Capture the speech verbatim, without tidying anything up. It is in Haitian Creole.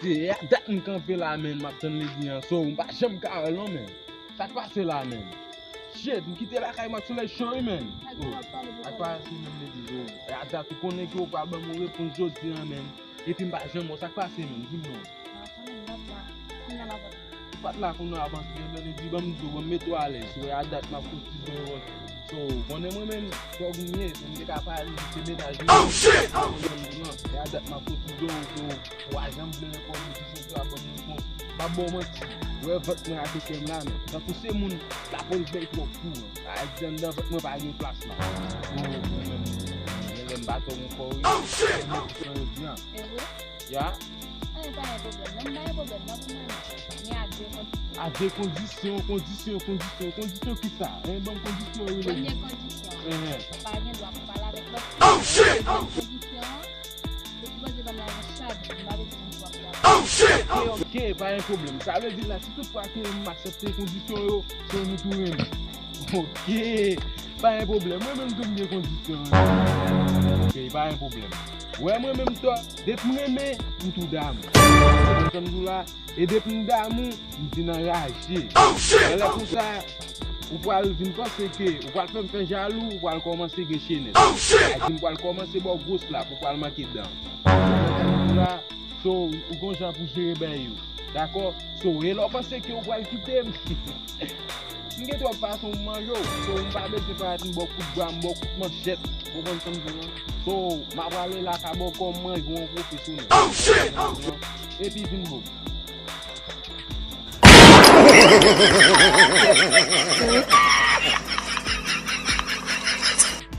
Se a dat m kanpe la, menn, m ap tann Lady an. So, m pa janm ka wè l non, menn. Sa k pase la, menn? Shit, m kite lakay m ak solèy cho wi, menn. Oh, sa k pase menm, Lady? Oh, e a dat ou konnen ke ou pral ban m yon repons jodi an, menn. Epi m pa janm wè w. Sa k pase, menn? Di m non. Ou pa t la kounye a, avanse, menn, Lady, ban m di w, ban m mete w alèz. Ou wè a dat m ap kotize w. So, konnen mwen menm, tòg m ye, so m te ka pale, se menaj mwen. Oh, shit! Oh, shit! E a dat m ap kotize w, so, ou pa janm vle reponn mwen, ti chonflè ap ban m repons. M ap ba w manti. Ou wè vant mwen ak kè m la, menn. Tankou se moun lapolis bay twòp kou, menn. Sa vle di anndan vant mwen pa gen plas la. Bon, mwen menm, gen lè m ba tòg ankò, wi. Oh, shit! Mwen di sa jodi a. E vre? Ya? Anyen, pa gen pwoblèm. Non, pa gen pwoblèm. Nan pou mwen, men a de kondisyon. A de kondisyon, kondisyon, kondisyon, kondisyon ki sa? Hein, ban m kondisyon yo, Lady. Premye kondisyon, pa gen dwa pou pale avèk lòt fi. Oh, shit! Dezyèm kondisyon an, se pou Bondye ban m lajan chak jou, m pa bezwen moun pou ap travay. Oh, shit! Ok, ok, pa gen pwoblèm. Sa vle di la, si tout fwa ke m aksepte kondisyon yo, se nou tou renmen. Ok, pa gen pwoblèm. Mwen menm tou m gen kondisyon yo. Ok, pa gen pwoblèm. Ou wè mwen menm tòg, depi m renmen, m tou damou. Ou konprann sa m di w la? E depi m damou, m vin anraje. Oh, shit! Nan lè konsa, ou pral vin panse ke ou pral fè m fè jalou, ou pral kòmanse gen chenèt. Oh, shit! Sa vle di m pral kòmanse ba w gwo slap, ou pral manke dan. Ou konprann sa m di w la? So, ou gon jan pou jere bagay yo. Dakò? So, e lè w panse ke ou pral kite m, m gen twòp fason pou manje w. So, m pa bezwen parèt m ba w kout bra, m ba w kout manchèt. Ou konprann sa m di w lan? So, m ap prale la ka ba w kò m manje w an pwofesyonèl. Oh, shit! Epi vin bo.